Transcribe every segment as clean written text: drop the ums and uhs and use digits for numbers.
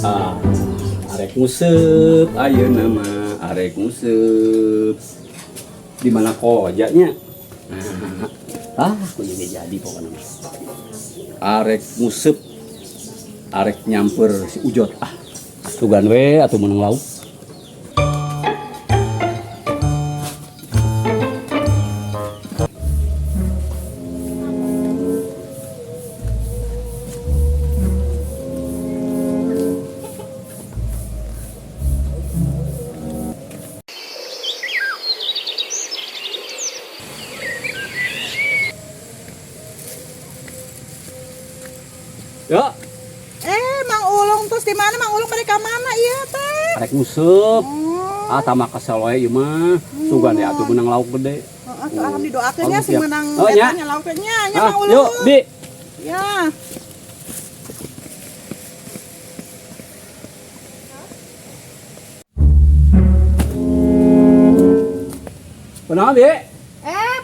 Ah, arek nguseup ayeuna mah, arek nguseup. Di mana kojanya? Ah, aku juga jadi pokoknya mah. Arek nguseup, arek nyamper si Ujot. Ah, sugan we atuh meunang lauk. Ya, Mang Ulung terus di mana Mang Ulung mereka mana iya teh? Arek nguseup. Oh, Ah, tambah kesel we ieu mah. Sugan we atuh meunang lauk gede. oh, atuh alhamdulillah doakeun nya Oh, sing siap. menang Oh, nya. eta nya lauknya nya nya Ah, Mang Ulung. yuk, Bi. Ya. Kunaon, Bi?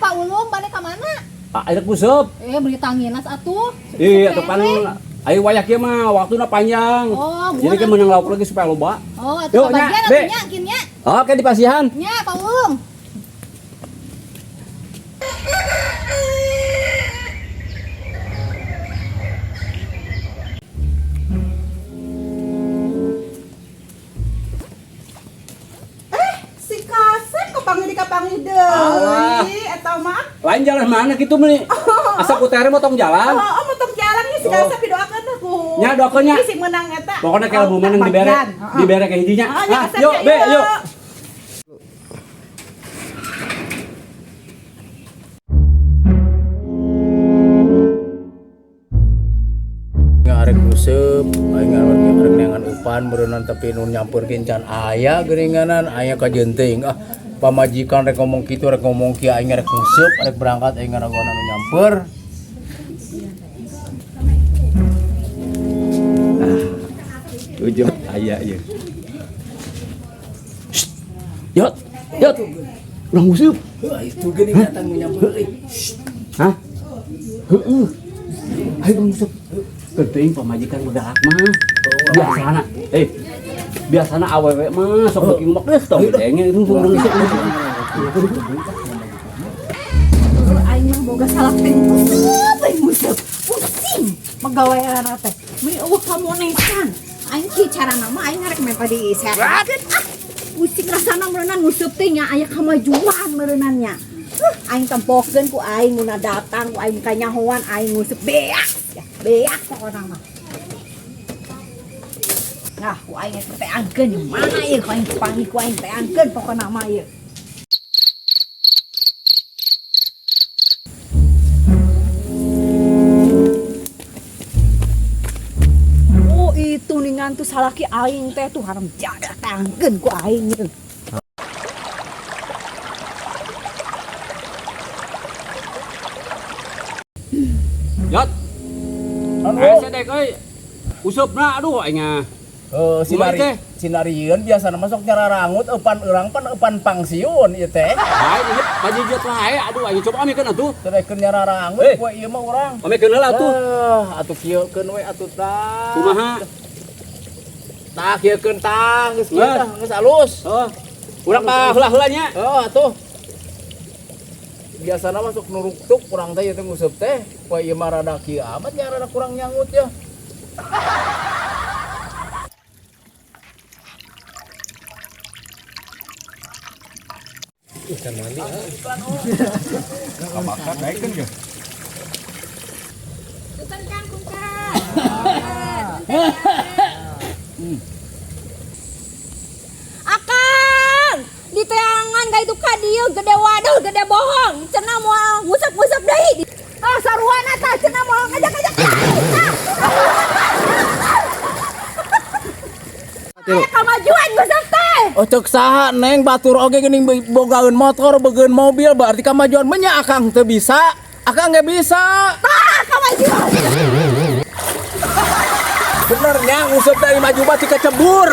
Pak Ulung balik ke mana? Ah, arek nguseup. Beli tanginas atuh. Ih, atuh pan ayo wayah kieu mah waktuna panjang. Oh, jadi kan menang lauk lagi supaya loba. Oh, atuh Yuk, nya, kebagian Be. atuh nya kin nya. Oke, di pasihan. Nya, Pak Ulung. Si kasep kapanggih di kapanggih Alah. deui eta mah. Lain jalan mana gitu meni? Asa ku tere motong jalan. Oh, oh motong jalan nya si Oh. kasep didoakeun teh ku. Nya, doakeun nya. Ih, sing menang eta. Pokoknya kalau Oh, menang dibere, bagian. Heeh. dibere ke hijinya. Oh, nya Ah, kasep yuk, nya, Be, yuk. Arek nguseup, aing arek neangan eupan beureunan tapi nu nyampeurkeun can aya geuninganan, aya kajeun teuing. Ah, pamajikan rek ngomong kitu rek ngomong kieu aing rek nguseup, arek berangkat aing ngaragonan nu nyamper. Ujot aya ieu. Shh. Yot, yot. Urang nguseup. Heuh, itu geuning datang nu nyamper euy. Hah? Heeh. Ayo urang nguseup. Geuting pamajikan begalak mah. Biasana, biasana awewe mah sok beuki ngumak deh tong denge itu urang nguseup. Aing mah boga salah teh nguseup, aing nguseup. Pusing megawean teh. Meni eueuh kamonesan. Aing kieu carana mah aing rek menta disehatkeun. Ah, pusing rasana meureunnan nguseup teh nya aya kamajuan meureunnan nya. Aing tempokeun ku aing mun datang ku aing kanyahoan aing nguseup beak. Ya, beak pokona mah. Nah, ku aing teangkeun mana ieu ku aing panggih ku aing teangkeun pokona mah ieu. Oh itu ningan tuh salaki aing teh tuh haram jadah teangkeun ku aing ieu. Yot. Anu, Sedek euy. Usupna aduh aing ah. heuh, Kumaha teh? sinarieun biasana mah sok nyararangut eupan urang pan eupan pangsiun ieu teh. Bae ieu pajijit wae aduh aing coba amikeun atuh. Terus nyararangut Eh. poe ieu mah urang. Amikeun heula atuh. Ah, atuh kieukeun we atuh tah. Kumaha? Tah kieukeun tah geus kieu Geus. tah geus alus. Oh. Urang ka heula-heula nya. Oh, atuh. Biasana mah sok nuruktuk urang teh ieu teh nguseup teh. Poe ieu mah rada kieu amat nya rada kurang nyangut ya. Punten Kang, punten. Akang, di teangan ka itu ka dieu gede waduh, gede bohong. Cenah moal ngusap-ngusap deui. Ah, saruana tah cenah moal ngajak-ngajak. Aya kamajuan ngusap teh. Oh cek saha neng batur oge geuning bogaeun motor, bogaeun mobil berarti kamajuan menya akang teu bisa. Akang ge bisa. Tah, kamajuan. Bener nya nguseup dari maju mah kecebur.